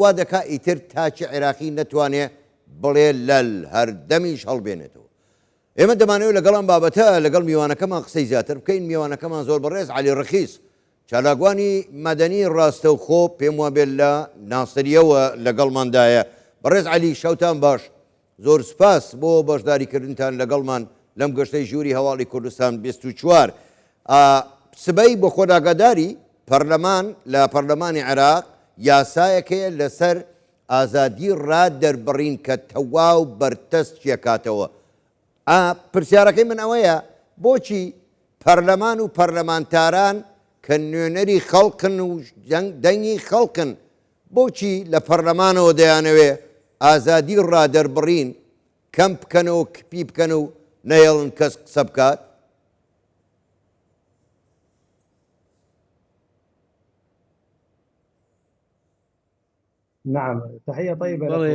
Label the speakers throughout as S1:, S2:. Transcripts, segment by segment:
S1: وا دەکا ئیتر تاکی عێراقی نەتوانێ بڵێ لەل هەردەمیش هەڵبێنێتەوە. ئێمە دەمانەوێت لەگەڵ ئەم بابەتە لەگەڵ میوانەکەمان قسەی زیاتر بکەین، میوانەکەمان زۆر بەڕێز عەلی ڕخیس چالاکوانی مەدەنی ڕاستەوخۆ پێم وابێت لە ناسریەوە لەگەڵماندایە. بەڕێز عەلی شەوتان باش، زۆر سوپاس بۆ بەشداریکردنتان لەگەڵمان لەم گەشتەی ژووری هەواڵی کوردستان 24. سبەی بۆ خۆت ئاگاداری پەرلەمان لە پەرلەمانی عێراق یاسایەک هەیە لەسەر ئازادی ڕا دەربڕین کە تەواو بەرتەسکیەکاتەوە. ئا پرسیارەکەی من ئەوەیە بۆچی پەرلەمان و پەرلەمانتاران کە نوێنەری خەڵکن و دەنگی خەڵکن بۆچی لە پەرلەمانەوە دەیانەوێ ئازادی ڕادەربڕین کەم بکەنەوە کپی بکەن و نەهێڵن کەس قسە بکات؟
S2: بەڵێ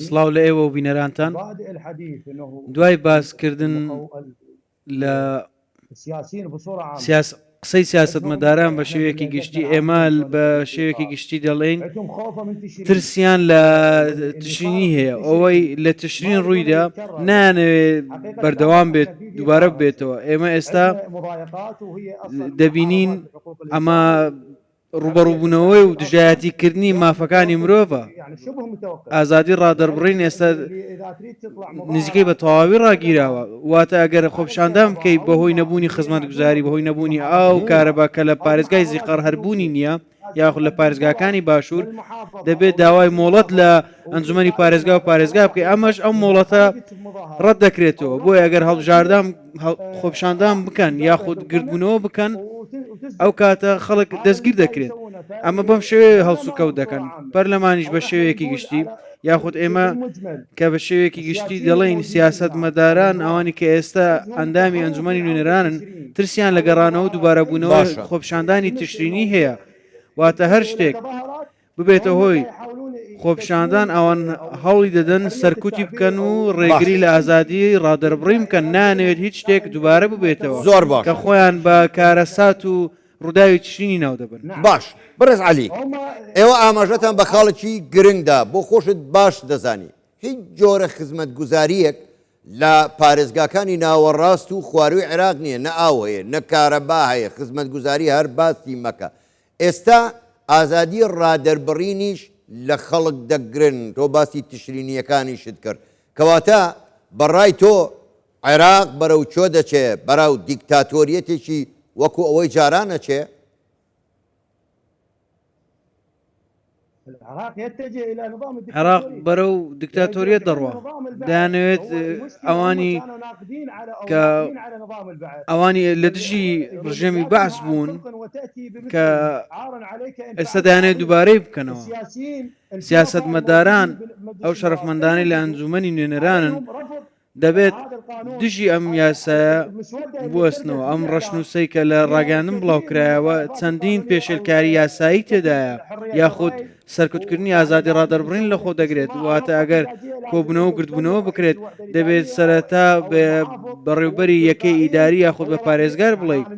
S2: سڵاو لە ئێوە و بینەرانتان. دوای باسکردن لە قسەی سیاسەتمەداران بە شێوەیەکی گشتی ئێمە بە شێوەیەکی گشتی دەڵێین ترسیان لە تشرینی هەیە ئەوەی لە تشرین ڕوویدا نانەوێ بەردەوام بێت دووبارە بێتەوە ئێمە ئێستا دەبینین ئەمە ڕووبەڕووبوونەوەی و دژایەتیکردنی مافەکانی مرۆڤە. ئازادی ڕادەربڕین ئێستا نزیکەی بە تەواوی ڕاگیراوە، واتە ئەگەر خۆپیشاندان بکەیت بەهۆی نەبوونی خزمەتگوزاری، بەهۆی نەبوونی ئاو و کارەبا کە لە پارێزگای زیقار هەر بوونی نییە یاخود لە پارێزگاکانی باشوور، دەبێت داوای مۆڵەت لە ئەنجومەنی پارێزگا و پارێزگا بکەیت، ئەمەش ئەو مۆڵەتە ڕەت دەکرێتەوە، بۆیە ئەگەر هەڵبژاردان خۆپیشاندان بکەن یاخود گردبوونەوە بکەن ئەو کاتە خەڵک دەستگیر دەکرێت ئەمە بەم شێوەیە هەڵسوکەوت دەکەن پەرلەمانیش بە شێوەیەکی گشتی یاخود ئێمە کە بە شێوەیەکی گشتی دەڵێین سیاسەتمەداران ئەوانی کە ئێستا ئەندامی ئەنجومەنی نوێنەرانن ترسیان لە گەڕانەوە دووبارەبوونەوە خۆپیشاندانی تشرینی هەیە واتە هەر شتێک ببێتە هۆی خۆپیشاندان ئەوان هەوڵی دەدەن سەرکوتی بکەن و ڕێگری لە ئازادی ڕادەربڕین بکەن نانەوێت هیچ شتێک دووبارە ببێتەوە
S1: زۆر باش
S2: کە خۆیان بە کارەسات و ڕووداوی تشرینی ناو دەبن.
S1: باش بەڕێز عەلی ئێوە ئاماژەتان بە خاڵێکی گرنگ دا بۆ خۆشت باش دەزانی هیچ جۆرە خزمەتگوزارییەک لە پارێزگاکانی ناوەڕاست و خوارووی عێراق نییە نە ئاو هەیە نە کارەبا هەیە خزمەتگوزاری هەر باسی مەکە ئێستا ئازادی ڕادەربڕینیش لە خەڵک دەگرن، تۆ باسی تشرینییەکانیشت کرد، کەواتە بە ڕای تۆ عێراق بەرەو کوێ دەچێ، بەرەو دیکتاتۆریەتێکی وەکو ئەوەی جاران ئەچێ؟
S2: عێراق بەرەو دیکتاتۆریەت دەڕوا دەیانەوێت ئەوانی کە ئەوانی لە دژی ڕژێمی بەعس بوون کە ئێستا دەیانەوێت دووبارەی بکەنەوە سیاسەتمەداران ئەو شەرەفمەندانەی لە ئەنجومەنی نوێنەرانن دەبێت دژی ئەم یاسایە بوەستنەوە، ئەم ڕەشنووسەی کە لە ڕاگەیاندن بڵاوکرایەوە چەندین پێشێلکاری یاسایی تێدایە یاخود سەرکوتکردنی ئازادی ڕادەربڕین لەخۆ دەگرێت، واتە ئەگەر کۆبوونەوە و گردبوونەوە بکرێت دەبێت سەرەتا بە بەڕێوبەری یەکەی ئیداری یاخود بە پارێزگار بڵێیت،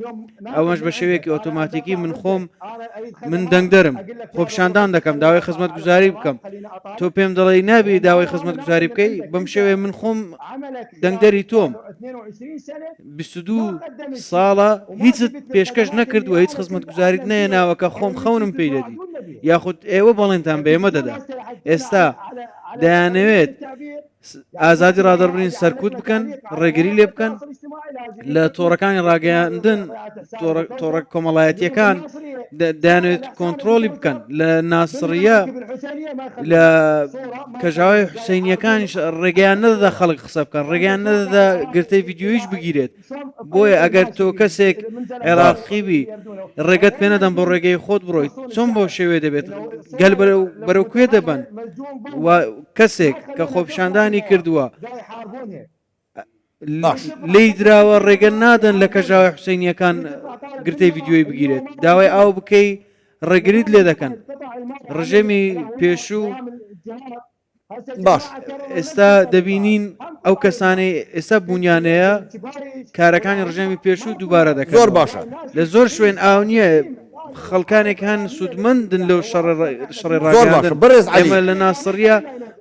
S2: ئەوەش بە شێوەیەکی ئۆتۆماتیکی من خۆم من دەنگدەرم خۆپیشاندان دەکەم داوای خزمەتگوزاری بکەم تۆ پێم دەڵێی نابی داوای خزمەتگوزاری بکەی بەم شێوەیە من خۆم دەنگدەری تۆم 22 ساڵە هیچت پێشکەش نەکردووە هیچ خزمەتگوزاریت نەهێناوە کە خۆم خەونم پێی دەدی یاخود ئێوە بەڵێنتان بە ئێمە دەدا ئێستا دەیانەوێت ئازادی ڕادەربرین سەرکوت بکەن ڕێگری لێ بکەن لە تۆڕەکانی ڕاگەیاندن تۆڕە کۆمەڵایەتیەکان دەیانێت کۆنتترۆلی بکەن لە ناسڕیە لە کەژاوی حوسینیەکانیش ڕێگەیان نەدەدا خەڵک قسە بکەن ڕێگەیان نەدەدا گرتەی ڤیددیویش بگیرێت بۆیە ئەگەر تۆ کەسێک عێراقی بی ڕێگەت پێ نەدەم بۆ ڕێگەی خۆت بڕۆیت چۆن بۆ شێوێ دەبێت گەل بەرەو کوێ دەبەن و کەسێک کە خۆپیشاندانی کردووە لێی دراوە ڕێگە نادەن لە کەژاوی حوسینیەکان گرتەی ڤیددیوی بگیرێت داوای ئاو بکەی ڕێگریت لێ دەکەن ڕژێمی پێشوو
S1: باش
S2: ئێستا دەبینین ئەو کەسانەی ئێستا بوونیانەیە کارەکانی ڕژێمی پێشوو دووبارە دەکەن
S1: زۆر باشە
S2: لە زۆر شوێن ئاو نییە. خەڵکانێک هەن سوودمەندن لەو شەڕە شەڕی
S1: زۆر باشە
S2: ڕاگەیاندن
S1: بەڕێز عەلی
S2: ئێمە لە ناسڕیە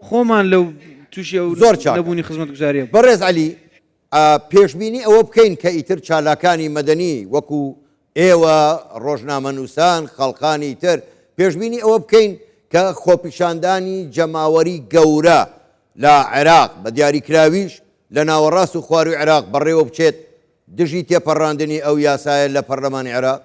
S2: خۆمان لەو تووشی ئەو
S1: زۆر چاکە
S2: نەبوونی خزمەتگوزاریە بوو.
S1: بەڕێز عەلی پێشبینی ئەوە بکەین کە ئیتر چالاکانی مەدەنی وەکو ئێوە، ڕۆژنامەنووسان، خەڵکانی تر، پێشبینی ئەوە بکەین کە خۆپیشاندانی جەماوەری گەورە لە عێراق، بە دیاریکراویش لە ناوەڕاست و خوارووی عێراق بەڕێوە بچێت دژی تێپەڕاندنی ئەو یاسایە لە پەرلەمانی عێراق؟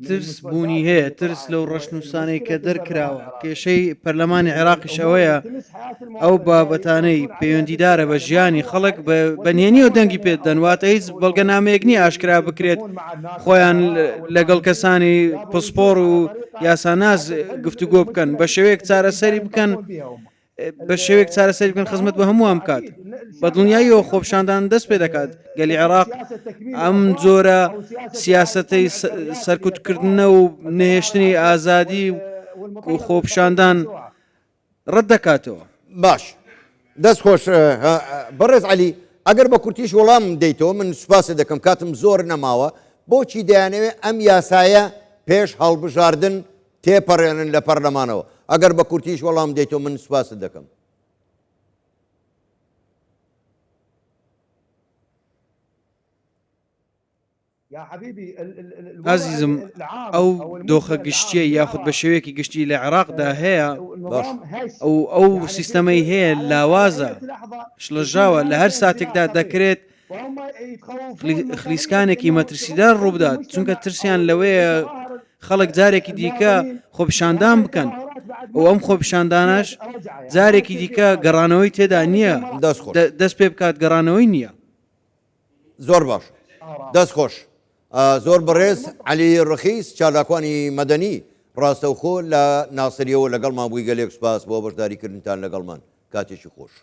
S2: ترس بوونی هەیە، ترس لەو ڕەشنووسانەی کە دەرکراوە، کێشەی پەرلەمانی عێراقیش ئەوەیە ئەو بابەتانەی پەیوەندیدارە بە ژیانی خەڵک بە نهێنیەوە دەنگی پێدەدەن، واتە هیچ بەڵگەنامەیەک نییە ئاشکرا بکرێت، خۆیان لەگەڵ کەسانی پسپۆڕ و یاساناس گفتوگۆ بکەن، بە شێوەیەک چارەسەری بکەن بە شێوەیەک چارەسەری بکەن خزمەت بە هەمووان بکات. بە دڵنیاییەوە خۆپیشاندان دەست پێ دەکات. گەلی عێراق ئەم جۆرە سیاسەتەی سەرکوتکردنە و نەهێشتنی ئازادی و خۆپیشاندان ڕەت دەکاتەوە.
S1: باش دەست خۆش بەڕێز عەلی ئەگەر بە کورتیش وەڵام دەیتەوە من سوپاست دەکەم کاتم زۆر نەماوە بۆچی دەیانەوێ ئەم یاسایە پێش هەڵبژاردن تێپەڕێنن لە پەرلەمانەوە ئەگەر بە کورتیش وەڵام دەیتەوە من سوپاست دەکەم.
S2: ئازیزم ئەو دۆخە گشتیە یاخود بە شێوەیەکی گشتی لە عێراقدا هەیە ئەو ئەو سیستەمەی هەیە لاوازە شڵەژاوە لە هەر ساتێکدا دەکرێت خلیسکانێکی مەترسیدار ڕووبدات چونکە ترسیان لەوەیە خەڵک جارێکی دیکە خۆپیشاندان بکەن و ئەم خۆپیشاندانەش جارێکی دیکە گەڕانەوەی تێدا نییە دەست پێ بکات گەڕانەوەی نییە.
S1: زۆر باش دەست خۆش زۆر بەڕێز عەلی ڕخیس چالاکوانی مەدەنی ڕاستەوخۆ لە ناسریەوە لەگەڵمان بووی گەلێک سوپاس بۆ بەشداریکردنتان لەگەڵمان کاتێکی خۆش.